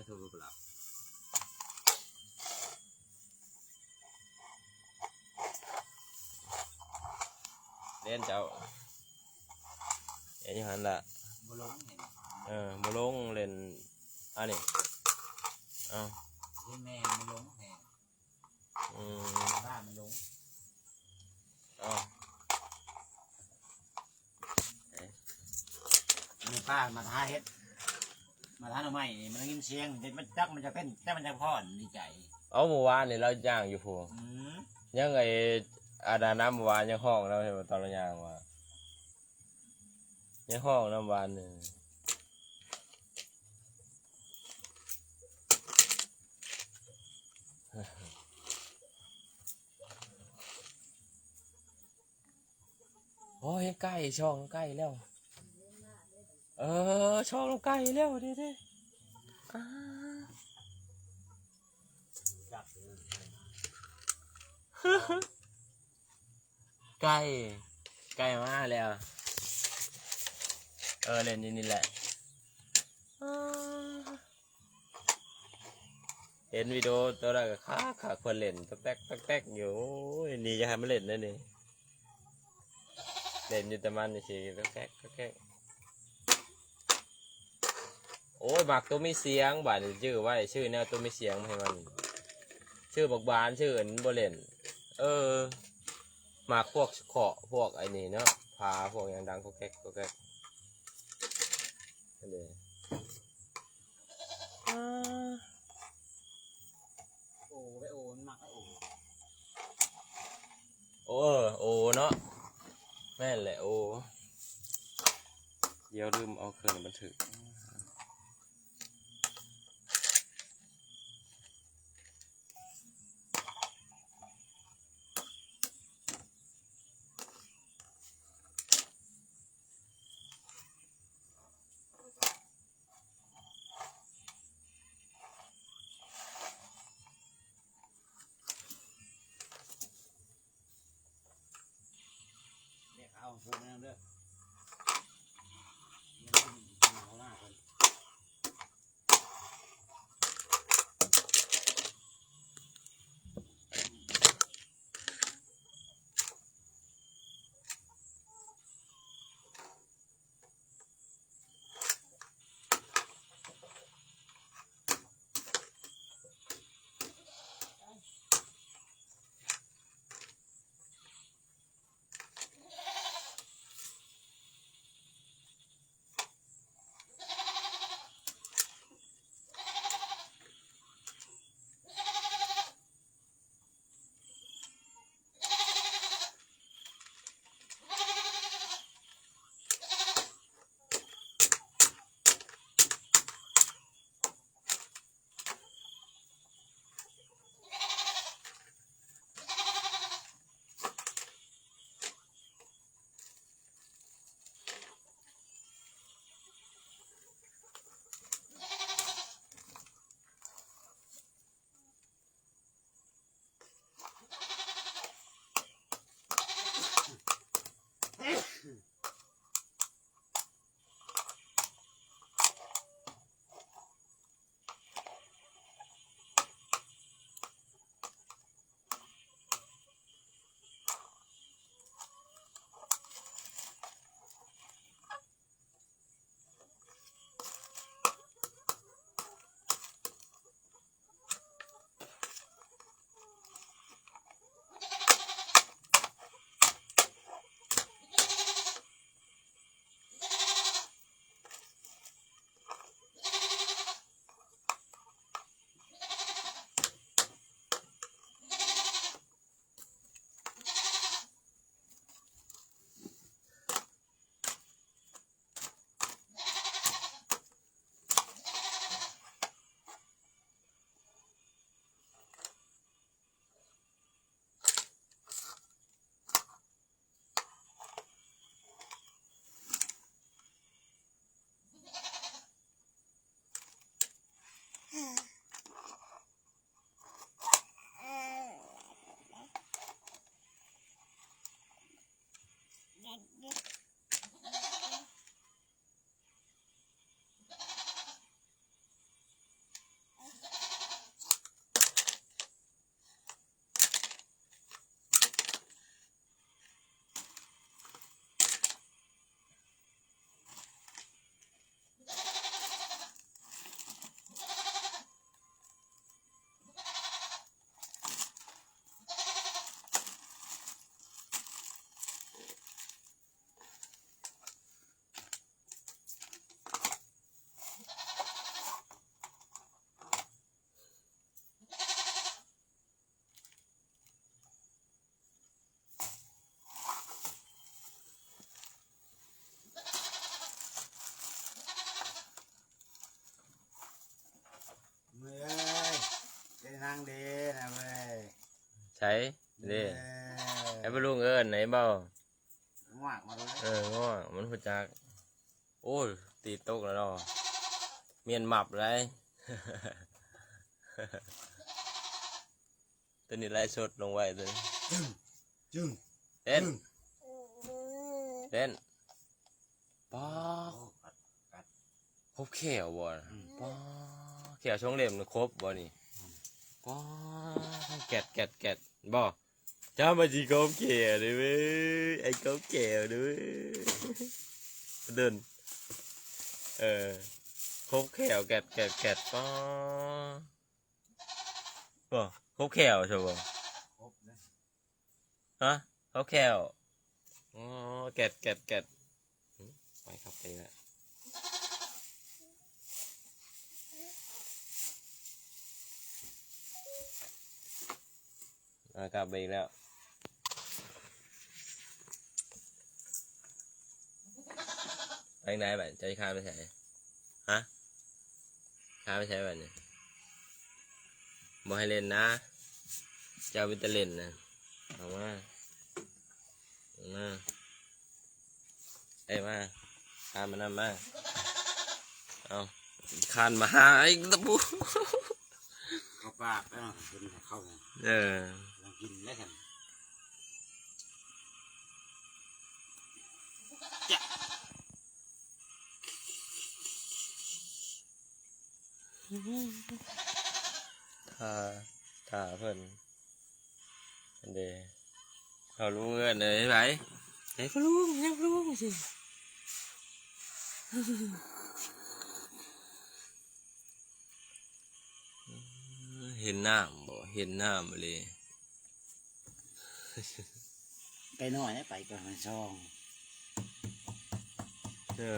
ເລ່ນເຈົ້າ ເຮັດຢູ່ຫັ້ນລະ ບໍ່ລົງແມ່ນ ເອີ ບໍ່ລົງ ເລ່ນອັນນີ້ ເອົ້າ ເຫັນແມ່ບໍ່ລົງແມ່ນ ອືມ ບ້າມັນລົງ ເອົ້າ ເອີ ແມ່ປ້າມາຫາເຫັດ ມາຫາໜໍ່ໄມ້ນີ້ ມັນໄດ້ຍິນສຽງ ມັນຈັກ ມັນຈະເປັນ ຈັກມັນຈະຟ້ອນ ດີໃຈ ເອົາ ມື້ວານນີ້ລາວຍ່າງຢູ່ພຸ້ນ ອືມ ຍັງໄອ້ ອັນນັ້ນນຳ ມື້ວານຍັງຮ້ອງນຳ ຕອນລາວຍ່າງວ່າ ຍັງຮ້ອງນຳວານນີ້ ໂອ້ຍ ເຫັນໄກ່ ຊ່ອງໄກ່ແລ້ວ ເອີ ຊ່ອງໄກ່ແລ້ວ ເດ້ໆ ອາ. ໄກ່ ໄກ່ມາແລ້ວ ເອີ ເລ່ນຢູ່ນີ້ແຫຼະ ເຫັນວິດີໂອໂຕນັ້ນກໍຄັກໆ ເພິ່ນເລ່ນຕອກແຕກຕອກແຕກຢູ່ ໂອ້ຍ ນີ້ຢາກໃຫ້ມັນເລ່ນໄດ໋ນີ້ ເລ່ນຢູ່ແຕ່ມັນນີ້ຊິຕອກແຕກຕອກແຕກ. ໂອ້ຍ ມັກໂຕມີສຽງ ບາດນີ້ຈື່ໄວ້ ຊື້ແນວໂຕມີສຽງມາໃຫ້ມັນ ຊື້ບັກບານ ຊື້ອັນບໍ່ເລ່ນ ເອີ ມັກພວກເຄາະ ພວກໄອ້ນີ້ເນາະ ຝາພວກຫຍັງດັງກອກແກກ ກອກແກກ ຫັ້ນເດ້ ອາ. ໂອ້ ໄປໂອ້ ມັນມັກໄປໂອ້ ໂອ້ ເອີ ໂອ້ເນາະ ແມ່ນແຫຼະ ໂອ້ ດຽວລືມເອົາເຄື່ອງບັນທຶກ ແມ່ເອົາເພິ່ນນັ້ນເດີ ເອົາໜ້າເພິ່ ງເດ້ນະເວີຍ ໃສເດ້ ເອີ ໃຫ້ພໍ່ລຸງເອີ້ນໄດ້ບໍ່? ງວກມາເລີຍ ເອີ ງວກ ມັນຮູ້ຈັກ. ໂອ້ຍ ຕີຕົກແລ້ວເນາະ ມຽນມັບໄດ໋. ຕົວນີ້ໄລສົດລົງໄວ້ຕົວນີ້ ຈຶ່ງ ຈຶ່ງ ເຕັ້ນ ຈຶ່ງ ເຕັ້ນ ປ້າ ໂອ້ ກັດ ກັດ ຄົບແຂ້ວບໍ່? ອືມ ປ້າ ແຂ້ວສອງເຫຼັ້ມນີ້ຄົບບໍ່ນີ້? ອືມ ປ້າ ແກດ ແກດ ແກດ ບໍ່? ຈຳວ່າຊິຄົບແຂ້ວເດ້ເວີຍ ໄອ້ຄົບແຂ້ວເດ້ເວີຍ ເດີນ ເອີ ຄົບແຂ້ວ ແກດ ແກດ ແກດ ປ້າ ບໍ່ ຄົບແຂ້ວຊະບໍ່? ຄົບເດ້ ຮະ ເຂົາແຂ້ວ ອໍ ແກດ ແກດ ແກດ ຫື ໄປ ກັບໄປແລ້ວ ອາ ກັບໄປອີກແລ້ວ. ໄປທາງໃດບັດນີ້? ເຈົ້າຊິຄານໄປໃສ? ຮະ? ຄານໄປໃສບັດນີ້? ບໍ່ໃຫ້ຫຼິ້ນນະ ເຈົ້າມີແຕ່ຫຼິ້ນນະ. ເອົາມາ ເອົາມາ ເອີ ມາ ຄານມານຳ ມາ. ເອົາ ຄານມາຫາອີກຕະປູ ເຂົ້າປາກແລ້ວ ເຫັນເຂົ້າ ເອີ ລອງກິນໄດ້ຊັ້ນ. ຖ້າ ຖ້າເພິ່ນ ອັນເດ ເຂົາຮູ້ເອີ້ນເລີຍ ໃຜ ໃຜ ພໍ່ລຸງ ຍັງພໍ່ລຸງຊິ. ເຫັນນ້ຳບໍ່? ເຫັນນ້ຳອີ່ຫຼີ. ໄກໜ້ອຍໄປກໍໃຫ້ຊ່ອງ ເອີ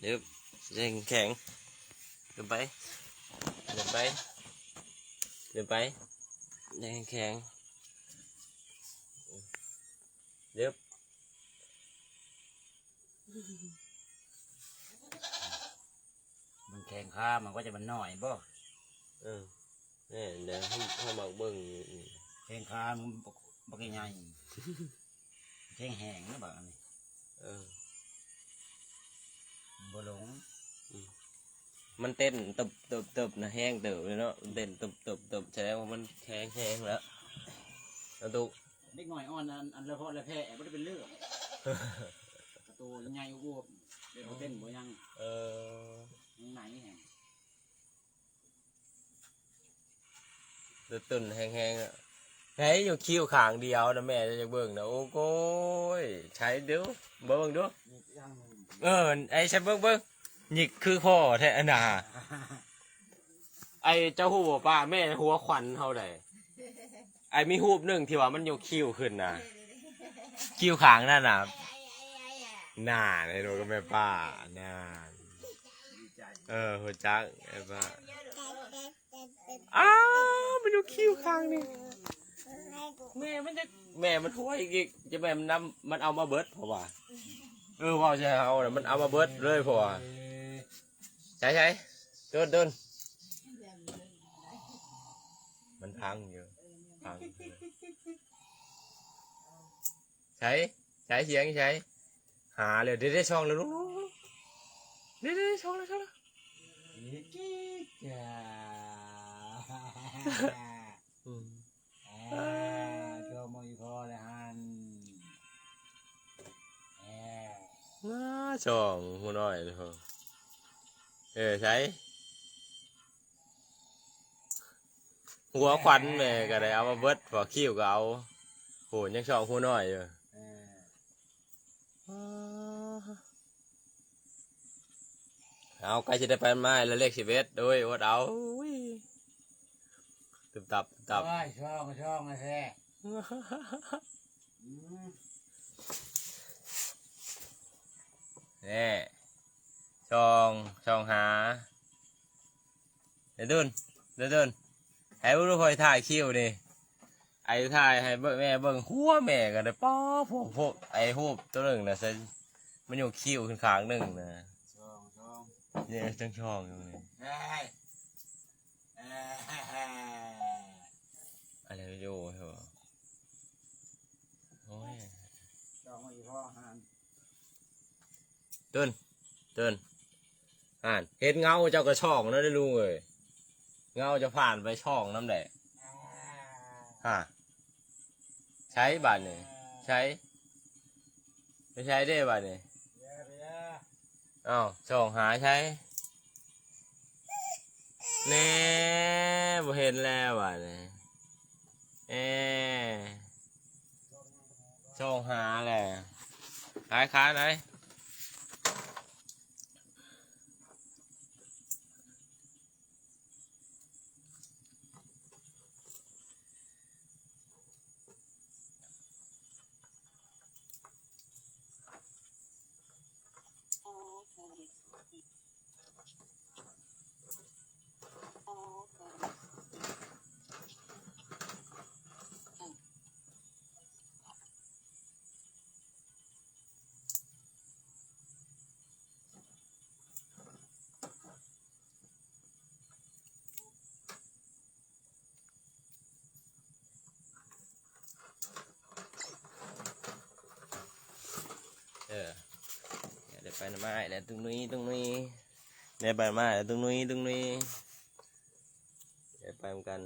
ເດີ ແຂງ ເດີໄປ ເດີໄປ ເດີໄປ ແຂງ ເດີ. ມັນແຂງຂາ ມັນກໍຈະມັນໜ້ອຍບໍ່? ເອີ ແມ່ນແຫຼະ ເຮົາ ເຮົາມັກເບິ່ງ ແຂງຂາມັນບັກ ບັກໃຫຍ່ ແຂງແຮງນະບັກອັນນີ້ ເອີ ມັນບໍ່ລົງ ອືມ. ມັນເຕັ້ນຕຶບໆໆນະ ແຮງເຕີບເລີຍເນາະ ມັນເຕັ້ນຕຶບໆໆ ສະແດງວ່າມັນແຂງແຮງແລ້ວ ເອົາຕຸ ເດັກນ້ອຍອ່ອນ ອັນ ອັນລະເພາະລະແພະ ບໍ່ໄດ້ເປັນເລື່ອງ ໂຕໃຫຍ່ອວບໆ ແບບບໍ່ເຕັ້ນບໍ່ຫຍັງ ເອີ ຍັງໃນແຮງ. ຕຶ້ນໆແຮງໆ ໃຫ້ຢູ່ຄິ້ວຂ້າງດຽວນະ ແມ່ຢາກເບິ່ງນະ ໂອ້ໂກຍ ໃຊ້ດູ ເບິ່ງດູ ເອີ ໄອ້ໃຊ້ເບິ່ງ ເບິ່ງ ຍິກຄືພໍ່ແທ້ນະ ໄອ້ເຈົ້າຮູ້ບໍ່ປ້າ ແມ່ຫົວຂວັນເຮົາໃດ ໄອ້ມີຮູບໜຶ່ງທີ່ວ່າມັນຍົກຄິ້ວຂຶ້ນນະ ຄິ້ວຂ້າງນັ້ນນະ ນານ ເຫັນບໍ່ກັບແມ່ປ້າ ນານ ເອີ ຮູ້ຈັກແມ່ປ້າ. ອ້າວ ມັນຢູ່ຄິ້ວຂ້າງນີ້ ແມ່ມັນຈະ ແມ່ມັນຫ້ວຍອີກ ຈະແມ່ນນຳ ມັນເອົາມາເບິດ ເພາະວ່າ ເອີ ເວົ້າໃສ່ເຮົານະ ມັນເອົາມາເບິດເລີຍ ເພາະວ່າ ໃສ່ ໃສ່ ໂດນ ໂດນ ມັນພັງຢູ່ ພັງ ໃສ ໃສ ສຽງຢູ່ໃສ ຫາແລ້ວ ເດ້ໆ ຊ່ອງແລ້ວລູກ ເດ້ໆ ຊ່ອງແລ້ວ ຊ່ອງແລ້ວ ອືມ ອ່າ ໂຈມອີ່ພໍ່ແລ້ວຫັ້ນ ອ່າ ໜ້າ ຊ່ອງຫົວນ້ອຍ ເອີ ໃສ ຫົວຂວັນແມ່ກໍໄດ້ເອົາມາເບິດ ຫົວຄິ້ວກໍເອົາ ໂຫ ຍັງຊອກຫົວນ້ອຍຢູ່ ເອີ ເອົາ ໃກ້ຊິໄດ້ໄປໄມ້ລະເລກສິບເອັດ ໂອ້ຍ ອົດເອົາ ຕຶບຕັບ ຕຶບຕັບ ໂອ້ຍ ຊ່ອງ ຊ່ອງແທ້ ອືມ ແນ່ ຊ່ອງ ຊ່ອງຫາ ເດດດຸນ ເດດດຸນ ໃຫ້ເບິ່ງດູ ຂ້ອຍຖ່າຍຄິ້ວນີ້ ອ້ຖ່າຍໃຫ້ເບິ່ງ ແມ່ເບິ່ງ ຫົວແມ່ກໍໄດ້ ປ້າ ພວກ ພວກ ໄອ້ຮູບໂຕໜຶ່ງນະ ໃສ່ ມັນຍົກຄິ້ວຂຶ້ນຂ້າງໜຶ່ງນະ ຊ່ອງ ຊ່ອງ ນີ້ ຊ່ອງໆ ຢູ່ນີ້ ເອີຍ ເອີຍ ອັນນີ້ວິດີໂອໃຊ່ບໍ່? ໂອ້ຍ ຈອງໄວ້ອີ່ພໍ່ຫັ້ນ ເຕີນ ເຕີນ ຫັ້ນ ເຫັນເງົາເຈົ້າກໍຊ່ອງນຳເດ້ລຸງເອີຍ ເງົາເຈົ້າຜ່ານໄປຊ່ອງນຳແຫຼະ ຮະ ໃສບາດນີ້ ໃສ ໄປໃສເດ້ບາດນີ້ ເອີ ເອີ ອ້າວ ຊ່ອງຫາໃສ ແນ່ ບໍ່ເຫັນແລ້ວບາດນີ້ ແນ່ ຊ່ອງຫາແຫຼະ ຂາຍ ຂາຍໄດ. ເອີ ໄດ້ໄປນຳອ້າຍແລ້ວ ຕຸງນຸຍ ຕຸງນຸຍ ໄດ້ໄປນຳອ້າຍແລ້ວ ຕຸງນຸຍ ຕຸງນຸຍ ໄດ້ໄປນຳກັນ.